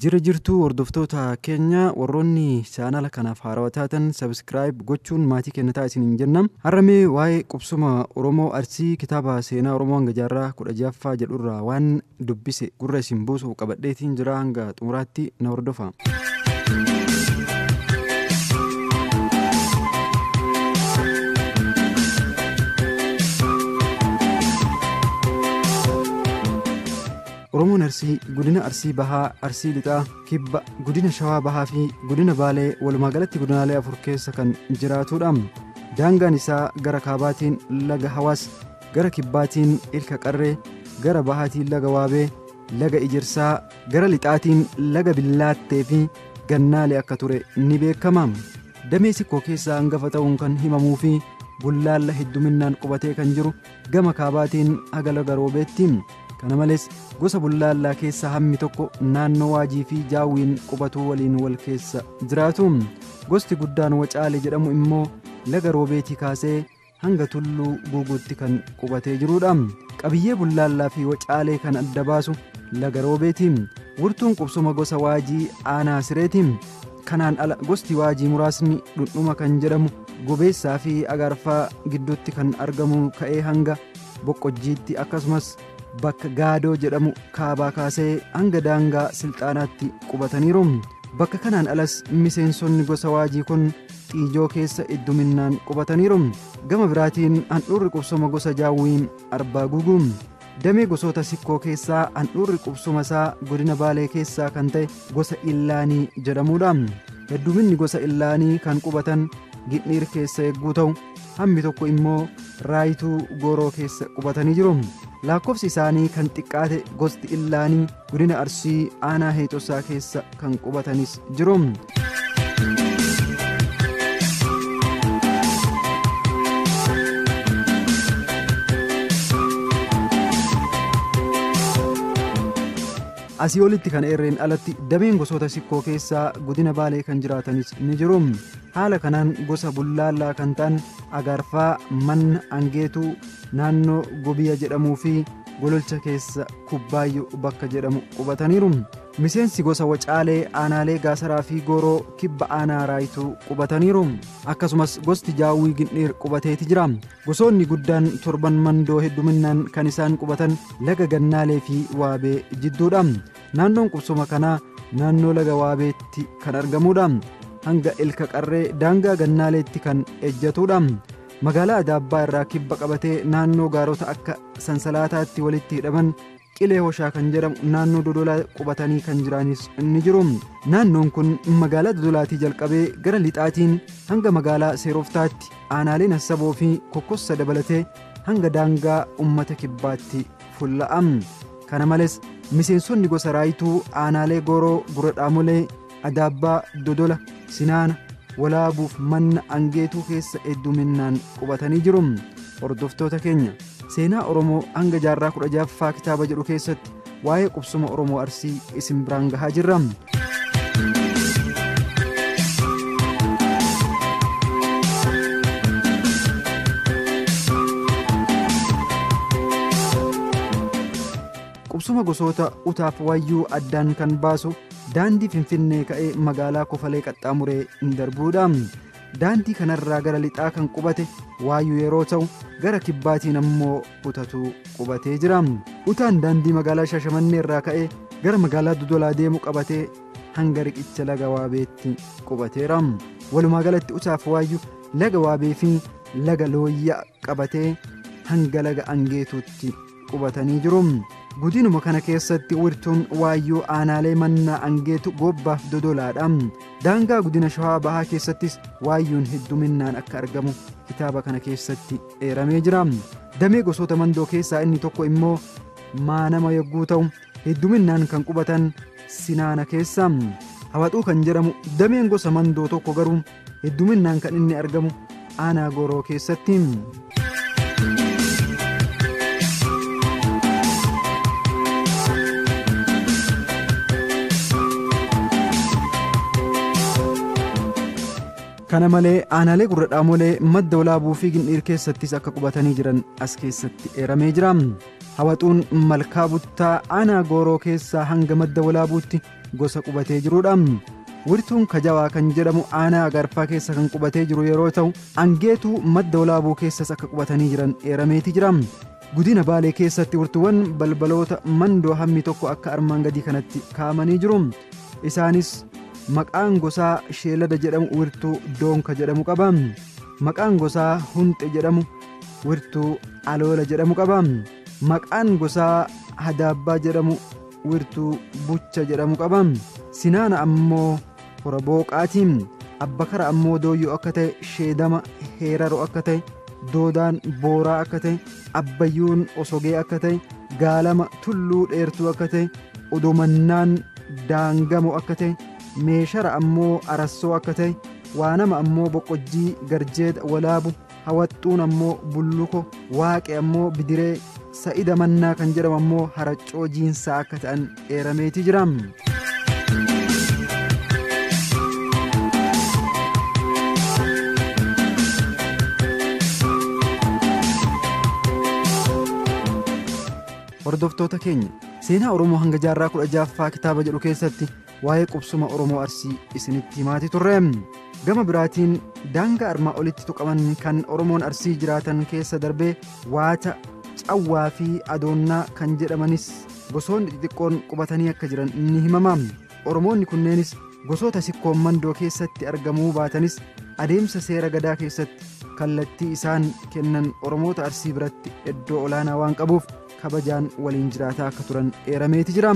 Jira jirtuu hordoftoota keenya warroonni chaanala kanaaf haarawaa taatan subscribe gochuun maatii keenya ta'a isiniin jenna. Har'amee waa'ee qubsuma Oromoo Arsii kitaaba seenaa Oromoo hanga jaarraa 16ffaa jedhurraa waan dubbise gurra isin buusuuf qabadheetiin jira hanga xumuraatti na hordofa. Oromoon Arsii godina Arsii Bahaa, Arsii Lixaa, Kibba, godina Shawaa Bahaa fi godina Baalee walumaa galatti godinaalee 4 keessa kan jiraatudha. Daangaan isaa gara kaabaatiin laga Hawaas, gara kibbaatiin Ilka Qarree, gara bahaatiin laga Waabee, laga Ijirsaa, gara lixaatiin laga Billaattee fi Gannaalee akka ture ni beekama. Damee Sikkoo keessaa hangafa ta'uun kan himamuu fi Bullaalla hedduminaan qubatee kan jiru gama kaabaatiin haga laga Roobeetti. Kana malees gosa Bullaallaa keessaa hammi tokko naannoo Waajii fi Jaawwiin qubatuu waliin wal keessa jiraatu. Gosti guddaan Wacaale jedhamu immoo laga Roobeetii kaasee hanga Tulluu Guuguutti kan qubatee jirudha. Qabiyyee Bullaallaa fi Wacaalee kan adda baasu laga Roobeeti. Wurtuun qubsuma gosa Waajii aanaa Sireeti. Kanaan ala gosti Waajii muraasni dhundhuma kan jedhamu Gobeessaa fi Agaarfaa gidduutti kan argamu ka'ee hanga Boqqojjiitti akkasumas bakka Gaadoo jedhamu kaabaa kaasee hanga daangaa Silxaanaatti qubataniiru. Bakka kanaan alas miseensonni gosa Waajii kun Xiijoo keessa hedduminaan qubataniiru. Gama biraatiin handhuurri qubsuma gosa Jaawwii Arbaa Guuguu. Damee gosoota Sikkoo keessaa handhuurri qubsuma isaa godina Baalee keessaa kan ta'e gosa Illaanii jedhamudha. Hedduminni gosa Illaanii kan qubatan Gindhiir keessa eegguu ta'u hammi tokko immoo Raayituu Gooroo keessa qubatanii jiru. Lakkoofsi isaanii kan xiqqaate gosti Illaanii godina Arsii aanaa Heexosaa keessa kan qubatanis jiru. Asii olitti kan eerreen alatti dameen gosoota Sikkoo keessaa godina Baalee kan jiraatanis ni jiru. Haala kanaan gosa Bullaallaa kan ta'an Agaarfaa, Manna, Angeetuu, naannoo Gobiya jedhamuu fi Gololcha keessa Kubbaayyu bakka jedhamu qubataniiru. Miseensi gosa Wacaalee aanaalee Gaasaraa fi Gooroo kibba aanaa Raayituu qubataniiru. Akkasumas gosti Jaawwii Gindhiir qubateeti jira. Gosoonni guddaan torban Mandoo hedduminaan kan isaan qubatan laga Gannaalee fi Waabee jidduudha. Naannoon qubsuma kanaa naannoo laga Waabeetti kan argamudha. Hanga Ilka Qarree daangaa Gannaaleetti kan ejjatudha. Magaalaa Adaabbaa irraa kibba qabatee naannoo gaarota akka sansalaataatti walitti hidhaman Qilee Hoshaa kan jedhamu naannoo Dodolaa qubatanii kan jiraanis ni jiru. Naannoon kun magaalaa Dodolaatii jalqabee gara lixaatiin hanga magaalaa Seeroftaatti aanaalee Nassaboo fi Kokkossa dabalatee hanga daangaa uummata kibbaatti fulla'a. Kana malees miseensonni gosa Raayituu aanaalee Gooroo, Gurra-Dhaamolee, Adaabbaa, Dodola, Sinaana, Walaabuuf Manna Angeetuu keessa hedduminaan qubatanii jiru. Hordoftoota keenya seenaa Oromoo hanga jaarraa 16ffaa kitaaba jedhu keessatti waa'ee qubsuma Oromoo Arsii isin biraan gahaa jirra. Qubsuma gosoota Utaaf Waayyuu addaan kan baasu daandii Finfinnee ka'ee magaalaa Kofalee qaxxaamuree darbuudha. Daandii kanarraa gara lixaa kan qubate Waayyuu yeroo ta'u gara kibbaatiin ammoo Utatu qubatee jira. Utaan daandii magaalaa Shaashamannee irraa ka'ee gara magaalaa Dodolaa deemu qabatee hanga riqicha laga Waabeetti qubateera. Walumaa galatti Utaaf Waayyuu laga Waabee fi laga Looyyaa qabatee hanga laga Angeetuutti qubatanii jiru. Godinuma kana keessatti wirtuun Waayyuu aanaalee Mannaa Angeetu Gobbaaf Dodolaadha. Daangaa godina Shawaa Bahaa keessattis Waayyuun hedduminaan akka argamu kitaaba kana keessatti eeramee jira. Damee gosoota Mandoo keessaa inni tokko immoo Maanama yogguu ta'u hedduminaan kan qubatan Sinaana keessa. Hawaxuu kan jedhamu dameen gosa Mandoo tokko garuu hedduminaan kan inni argamu aanaa Gooroo keessatti. Kana malee aanaalee Gurra Dhaamolee, Madda Walaabuu fi Gindhiir keessattis akka qubatanii jiran as keessatti eeramee jira. Hawaxuun Malkaa Buttaa aanaa Gooroo keessaa hanga Madda Walaabuutti gosa qubatee jirudha. Wirtuun Kajawaa kan jedhamu aanaa Agarfaa keessa kan qubatee jiru yeroo ta'u, Angeetuu Madda Walaabuu keessas akka qubatanii jiran eerameeti jira. Godina Baalee keessatti wirtuuwwan balbaloota Mandoo hammi tokko akka armaan gadii kanatti kaa'amanii jiru. Isaanis maqaan gosaa Sheelada jedhamu wirtuu Doonka jedhamu qaba. Maqaan gosaa Hunxe jedhamu wirtuu Aloola jedhamu qaba. Maqaan gosaa Hadaabbaa jedhamu wirtuu Bucha jedhamu qaba. Sinaana ammoo Horabooqaati. Abbakara ammoo Dooyyoo akka ta'e, Sheedama Heeraroo akka ta'e, Doodaan Booraa akka ta'e, Abbayyuun Osogee akka ta'e, Gaalama Tulluu Dheertuu akka ta'e, Odomannaan Daangamo akka ta'e, Meeshara ammoo Arassoo akka ta'e, Waanama ammoo Boqqojjii Garjeeda Walaabu, Hawaxxuun ammoo Bulluko, Waaqe ammoo Bidiree, Sa'ida Mannaa kan jedhamu ammoo Haraccoo Jiinsaa akka ta'an eerameeti jira. Hordoftoota keenya, seenaa Oromoo hanga jaarraa 16ffaa kitaaba jedhu keessatti waa'ee qubsuma Oromoo Arsii isinitti himaati turre. Gama biraatiin daangaa armaa olitti tuqaman kan Oromoon Arsii jiraatan keessa darbee Waata, Cawwaa fi Adoonnaa kan jedhamanis gosoonni xixiqqoon qubatanii akka jiran ni himama. Oromoonni kunneenis gosoota Sikkoon Mandoo keessatti argamuu baatanis adeemsa seera gadaa keessatti kallattii isaan kennan Oromoota Arsii biratti iddoo olaanaa waan qabuuf kabajaan waliin jiraataa akka turan eerameeti jira.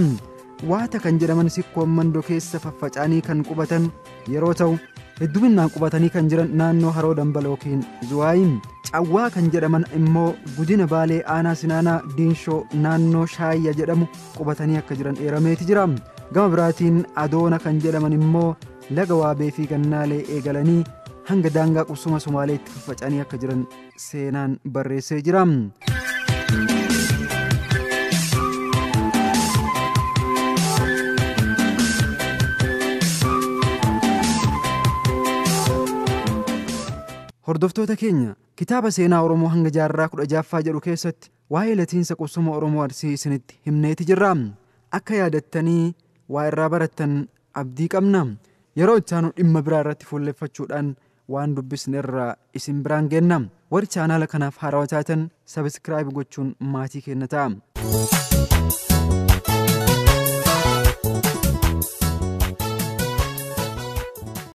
Waata kan jedhaman Sikkoon Mandoo keessa faffaca'anii kan qubatan yeroo ta'u, hedduminaan qubatanii kan jiran naannoo Haroo Dambal yookiin Zuwaayi. Cawwaa kan jedhaman immoo godina Baalee aanaa Sinaanaa Diinshoo naannoo Shaayya jedhamu qubatanii akka jiran eerameeti jira. Gama biraatiin Adoona kan jedhaman immoo laga Waabee fi Gannaalee eegalanii hanga daangaa qubsuma Somaaleetti faffaca'anii akka jiran seenaan barreessee jira. Hordoftoota keenya, kitaaba seenaa Oromoo hanga jaarraa 16ffaa jedhu keessatti waa'ee latiinsa qubsuma Oromoo Arsii isinitti himneeti jirra. Akka yaadattanii waa irraa barattan abdii qabna. Yeroo itti aanu dhimma biraa irratti fuulleffachuudhaan waan dubbisne irraa isin biraan geenna. Warri chaanaala kanaaf haarawaa taatan sabiskiraayib gochuun maatii keenya ta'a.